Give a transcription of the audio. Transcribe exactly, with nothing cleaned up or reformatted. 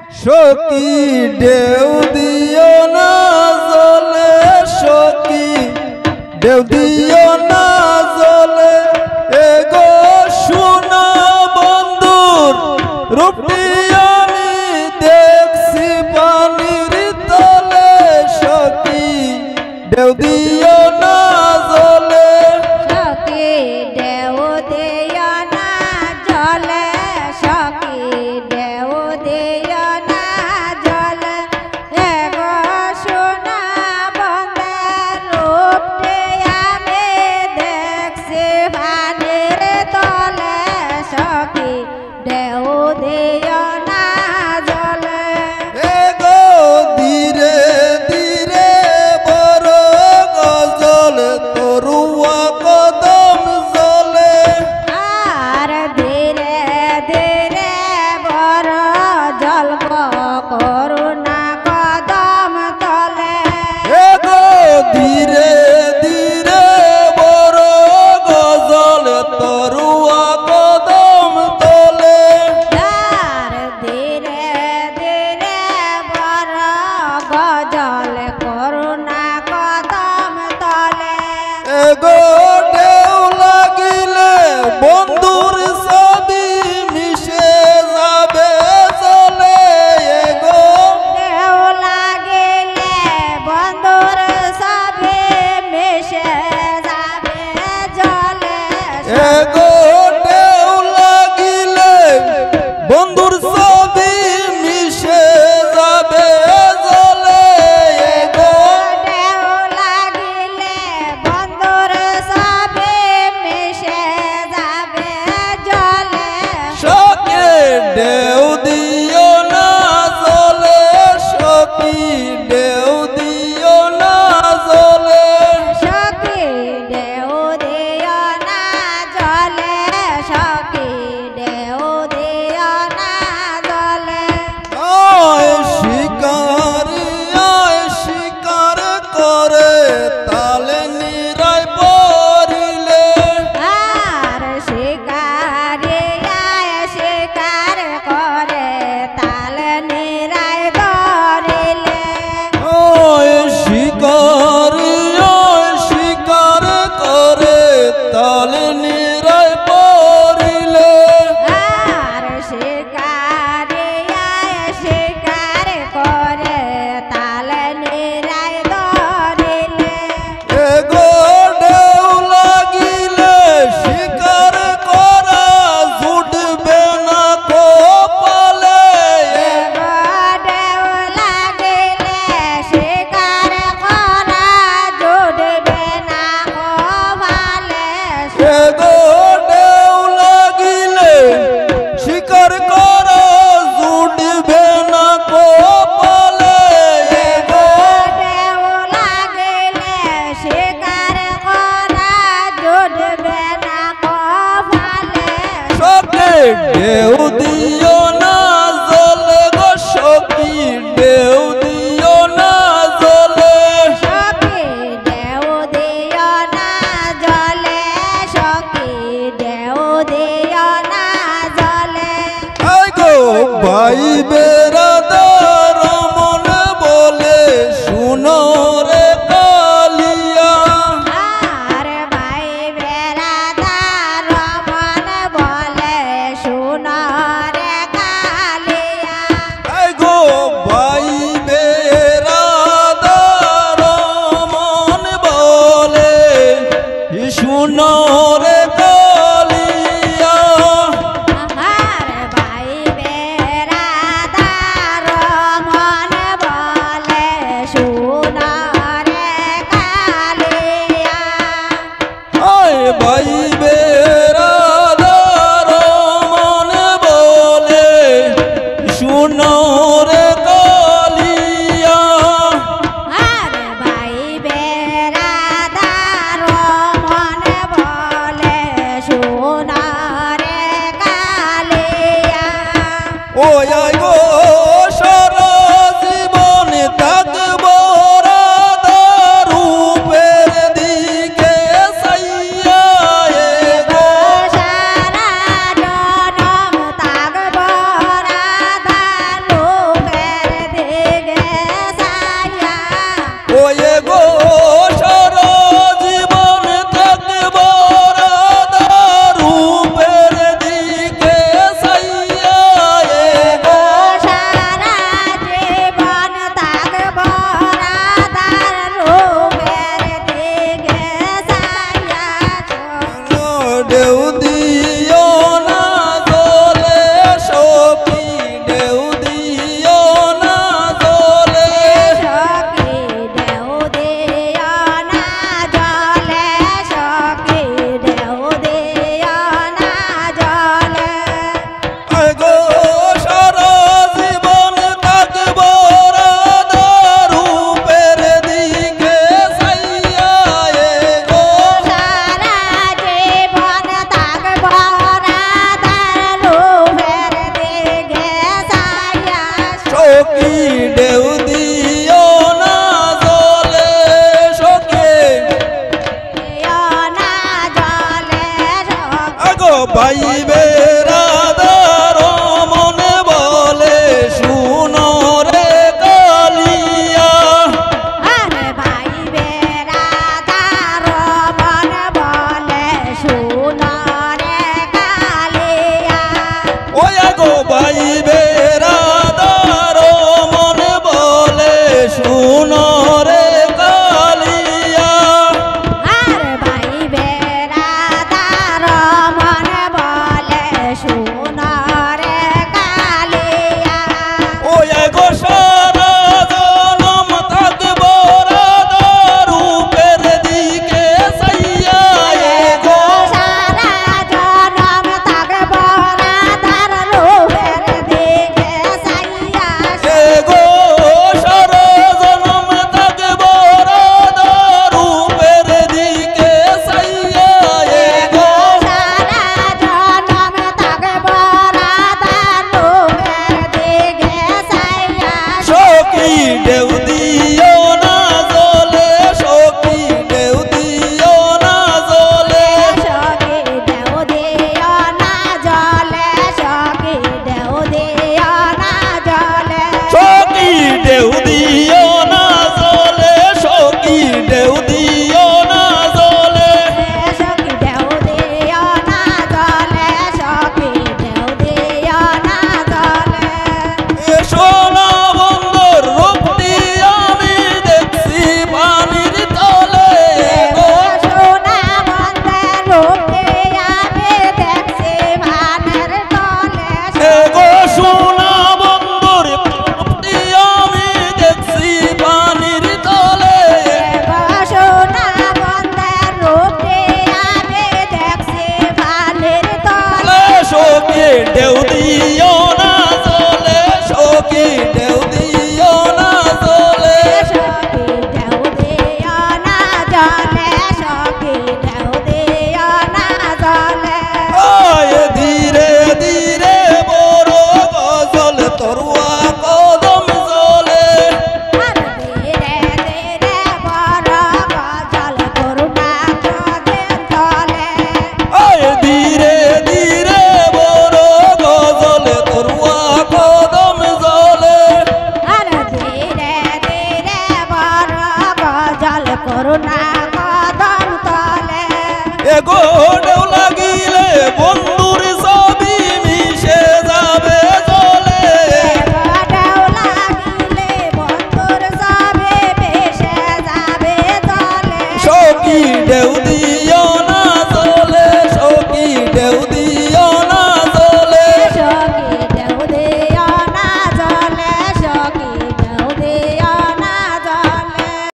সখী ঢেউ দিও না জলে, সখী ঢেউ দিও না জলে, এগো সোনা বন্ধুর রূপটি আমি দেখছি পানির তলে। সখী ঢেউ দিও না জলে। সখী ঢেউ দিও না জলে, সখী ঢেউ দিও না জলে। এগো সোনা বন্ধুর রূপটি আমি দেখছি পানির তলে। সখী ঢেউ দিও না জলে। এগো ধীরে ধীরে বড় গজল তরুয়া কদম জলে। আর ধীরে ধীরে বড় জল করুণা কদম তলে। এগো ধীরে ধীরে বড় গজল তরুয়া কদম তলে। আর ধীরে ধীরে বড় গজল করুণা কদম তলে। এগো ঢেউ লাগিলে বন্ধুর ছবি মিশে যাবে জলে। এগো ঢেউ লাগিলে বন্ধুর ছবি মিশে যাবে জলে। এগো ঢেউ লাগিলে বন্ধুর ছবি মিশে যাবে জলে। এগো ঢেউ লাগিলে বন্ধুর ছবি মিশে যাবে জলে। সখী ঢেউ দিও না জলে, সখী ঢেউ দিও না জলে। সখী ঢেউ দিও না জলে, সখী ঢেউ দিও না জলে। আয় শিকারি, আয় শিকার করে তাল নিরায় পড়িলে। আর শিকারি আয় শিকার করে তাল নিরায় ধরিলে। ওই শিকারি, ওই শিকার করে তাল নিরায় পড়িলে। আর শিকারি আয় শিকার করে তাল নিরায় ধরিলে। এগো ঢেউ লাগিলে শিকার করা জুটবে না কপালে। এগো ঢেউ লাগিলে শিকার করা জুটবে না কপালে। এগো ঢেউ লাগিলে শিকার করা জুটবে না কপালে। এগো ঢেউ লাগিলে শিকার করা জুটবে না কপালে। সখী ঢেউ দিও না জলে গো, সখী ঢেউ দিও না জলে। সখী ঢেউ দিও না জলে, সখী ঢেউ দিও না জলে। আই গো ভাই বেরাদার মন বলে, শুনো রে কালিয়া। আর ভাই বেরাদার মন বলে, শুনো রে কালিয়া। আই গো ভাই বেরাদার মন বলে, শুনো রে কালিয়া। আমার ভাই বেরাদার মন বলে, শুনো রে কালিয়া। ওই ভাই বেরাদার মন বলে, শুনো রে কালিয়া। আর ভাই বেরাদার মন বলে, শুনো রে কালিয়া। ও আই গো, সারা জীবন থাকবো রাধার রূপের দিকে চাইয়া। এ গো, সারা জনম থাকবো রাধার রূপ কি